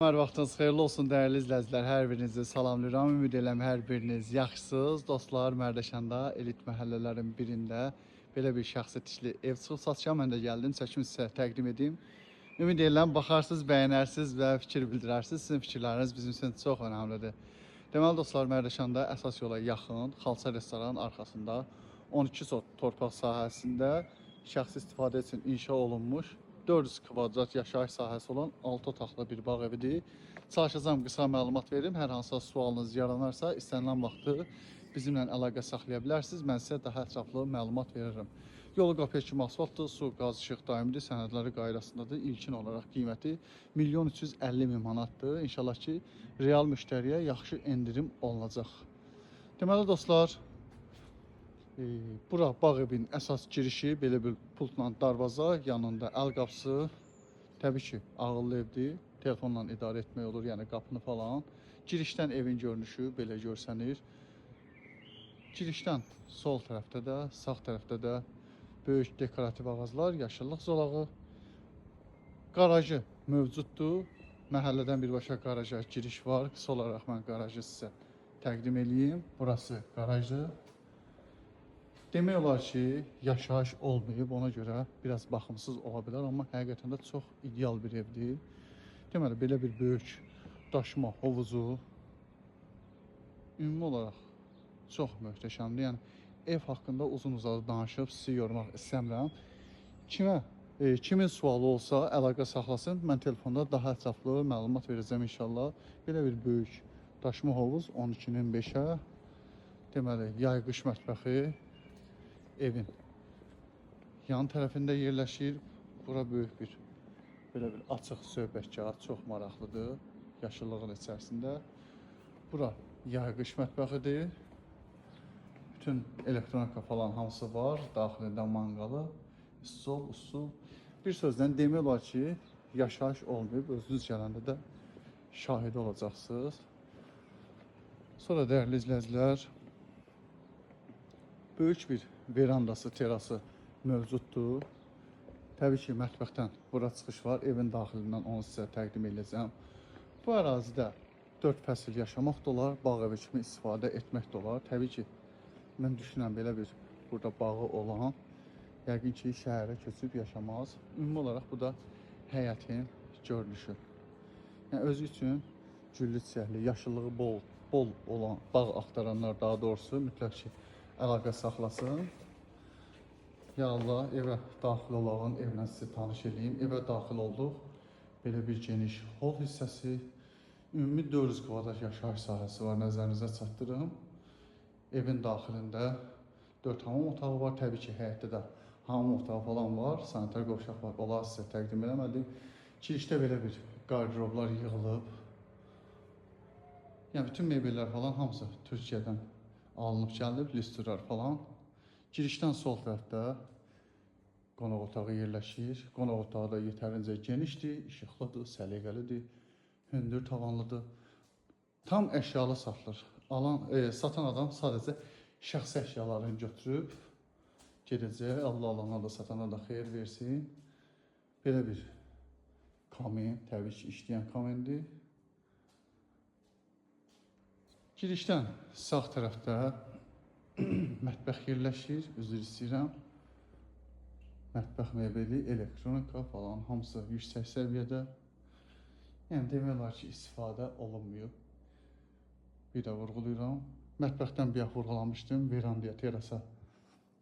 Hər vaxtınız xeyirli olsun dəyərli izləyicilər. Hər birinizi salamlayıram. Ümid edirəm hər biriniz yaxşısınız. Dostlar, Mərdəkanda elit məhəllələrin birində belə bir şəxsi tikili ev çıxıb satışa. Mən də gəldim, çəkim sizə təqdim edim. Ümid edirəm baxarsınız, bəyənərsiniz və fikir bildirərsiniz. Sizin fikirləriniz bizim üçün çox önəmlidir. Deməli dostlar, Mərdəkanda əsas yola yaxın, Xalça restoranın arxasında 12 sot torpaq sahəsində şəxsi istifadə üçün inşa olunmuş 400 kvadrat yaşayış sahəsi olan 6 otaqlı bir bağ evidir. Çalışacağım qısa məlumat verim. Hər hansısa sualınız yaranarsa, istənilən vaxtı bizimlə əlaqə saxlaya bilərsiniz. Mən sizə daha ətraflı məlumat veririm. Yolu qapıya kimi asfaltdır, su, qaz, işıq daimidir, sənədləri qaydasındadır. İlkin olaraq qiyməti 1 350 000 manatdır. İnşallah ki, real müştəriyə yaxşı endirim olunacaq. Deməli dostlar, bura bağ evinin əsas girişi, belə bir pultla darvaza, yanında əl qapısı. Təbii ki, ağıllı evdir. Telefonla idarə etmək olur, yəni qapını falan. Girişdən evin görünüşü belə görsənir. Girişdən sol tərəfdə də, sağ tərəfdə də böyük dekorativ ağaclar, yaşıllıq zolağı. Qarajı mövcuddur. Məhəllədən birbaşa qaraja giriş var. Qısa olaraq mən qarajı sizə təqdim eləyim. Burası qarajdır. Demək olar ki, yaşayış olmayıb, ona görə biraz baxımsız ola bilər, amma həqiqətən də çox ideal bir evdir. Deməli, belə bir böyük daşma hovuzu ümumi olaraq çox möhtəşəmdir. Yəni ev haqqında uzun-uzadı danışıb sizi yormaq istəmirəm. Kimin sualı olsa əlaqə saxlasın. Mən telefonda daha ətraflı məlumat verəcəm inşallah. Belə bir böyük daşma hovuz 12-nin 5-ə. Deməli, yay-qış mətbəxi evin yan tərəfində yerləşir. Bura böyük bir belə bir açıq söhbətgah, çox maraqlıdır. Yaşıllığın içərisində. Bura yay-qış mətbəxidir. Bütün elektronika falan hamısı var. Daxilində manqalı, stol, usul. Bir sözlə demək olar ki, yaşayış olmayıb. Özünüz gələndə də şahid olacaqsınız. Sonra dəyərli izləyicilər, böyük bir verandası, terası mövcuddur. Təbii ki, mətbəxdən bura çıxış var. Evin daxilindən onu sizə təqdim edəcəm. Bu ərazidə 4 fəsil yaşamaq da olar, bağ evi kimi istifadə etmək də olar. Təbii ki, mən düşünürəm belə bir burada bağı olan yəqin ki, şəhərə köçüb yaşamaz. Ümumi olaraq bu da həyətin görünüşü. Yəni özü üçün güllü çiçəkli, yaşıllığı bol, bol olan bağ axtaranlar daha doğrusu mütləq ki, əlaqə saxlasın. Ya Allah, evə daxil olağın, evlə sizi tanış eləyim. Evə daxil olduq. Belə bir geniş hol hissəsi, ümumi 400 kvadrat yaşayış sahəsi var, nəzərinizə çatdırım. Evin daxilində 4 hamam otağı var. Təbii ki, həyətdə də hamam otağı falan var. Sanitar qovşaq var. Onları sizə təqdim eləmədim. Girişdə belə bir qarderoblar yığılıb. Yəni bütün mebellər falan hamısı Türkiyədən alınıb gəlib, lüstrlər falan. Girişdən sol tərəfdə qonaq otağı yerləşir. Qonaq otağı da yetərincə genişdir, işıqlıdır, səliqəlidir, hündür tavanlıdır. Tam əşyalı satılır. Satan adam sadəcə şəxsi əşyalarını götürüb gedəcək. Allah alana da satana da xeyir versin. Belə bir kamin, təbii ki, işləyən kamindir. Girişdən sağ tərəfdə mətbəx yerləşir. Üzr istəyirəm. Mətbəx mebeli, elektronika falan hamısı yüksək səviyyədə. Yəni demək olar ki, istifadə olunmayıb. Bir də vurğulayıram. Mətbəxdən bayaq vurğulamışdım. Verandaya, terasa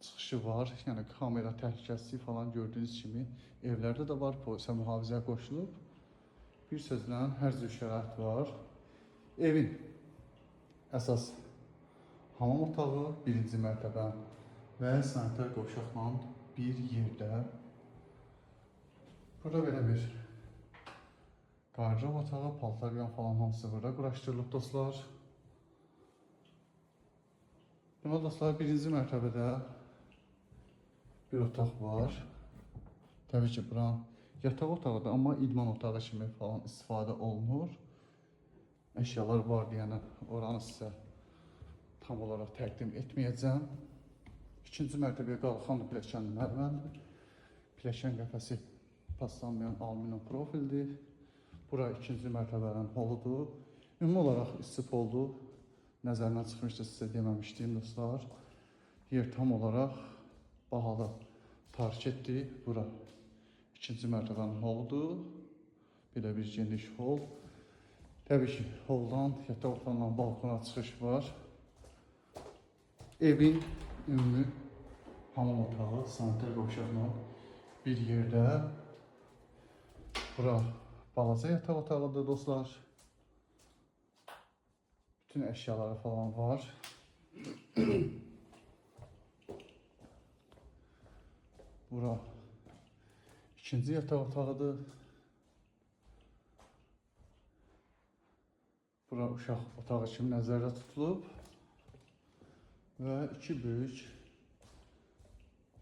çıxışı var. Yəni kamera təhlükəsizliyi falan gördüyünüz kimi evlərdə də var. Polisə mühafizə qoşulub. Bir sözlə hər cür şərait var. Evin əsas hamam otağı birinci mərtəbə və sanitar qovşaqla bir yerdə. Burada belə bir qardırob otağı, paltar yuyan falan hamısı burada quraşdırılıb dostlar. Deməli dostlar, birinci mərtəbədə bir otaq var. Təbii ki, buranın yataq otağıdır, amma idman otağı kimi falan istifadə olunur. Əşyalar var deyənə oranı sizə tam olaraq təqdim etməyəcəm. İkinci mərtəbəyə qalxan pilləkənli mərdüvəndir. Pilləkən qəfəsi paslanmayan alüminium profildir. Bura ikinci mərtəbənin holudur. Ümumi olaraq isti poldur. Nəzərdən çıxmışdı, sizə deməmişdim dostlar. Yer tam olaraq bahalı parketdir. Bura ikinci mərtəbənin holudur. Belə bir geniş hol. Təbii ki, holdan, yataq otağından balkona çıxış var. Evin ümumi hamam otağı, sanitar qovşaqla bir yerdə. Bura balaca yataq otağıdır dostlar. Bütün əşyaları falan var. Bura ikinci yataq otağıdır. Bura uşaq otağı kimi nəzərdə tutulub. Və iki böyük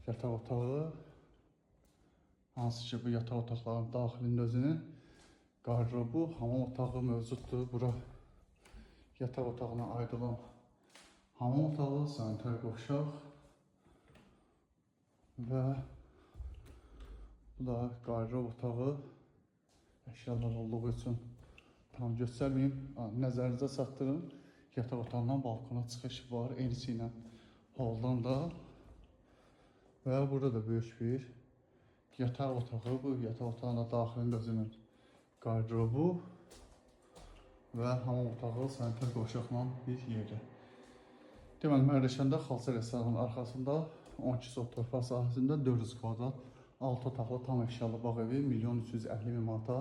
yataq otağı. Hansı ki bu yataq otaqlarının daxilində özünün qardırobu, hamam otağı mövcuddur. Bura yataq otağına aid olan hamam otağı, sanitar qovşaq və bu da qardırob otağı. Əşyalar olduğu üçün tam göstərməyim. Nəzərinizə çatdırın. Yataq otağından balkona çıxış var. Eynisi ilə holdan da. Və burada da böyük bir yataq otağı. Bu yataq otağının da daxilində özünün qardırobu və hamam otağı sanitar qovşaqla bir yerdə. Deməli, Mərdəkanda Xalça restoranının arxasında 12 sot torpaq sahəsində 400 kvadrat 6 otaqlı tam əşyalı bağ evi 1 350 000 manata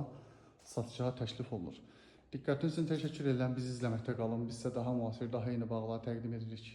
satışa təklif olunur. Diqqətiniz üçün təşəkkür edirəm. Bizi izləməkdə qalın. Biz sizə daha müasir, daha yeni bağlar təqdim edirik.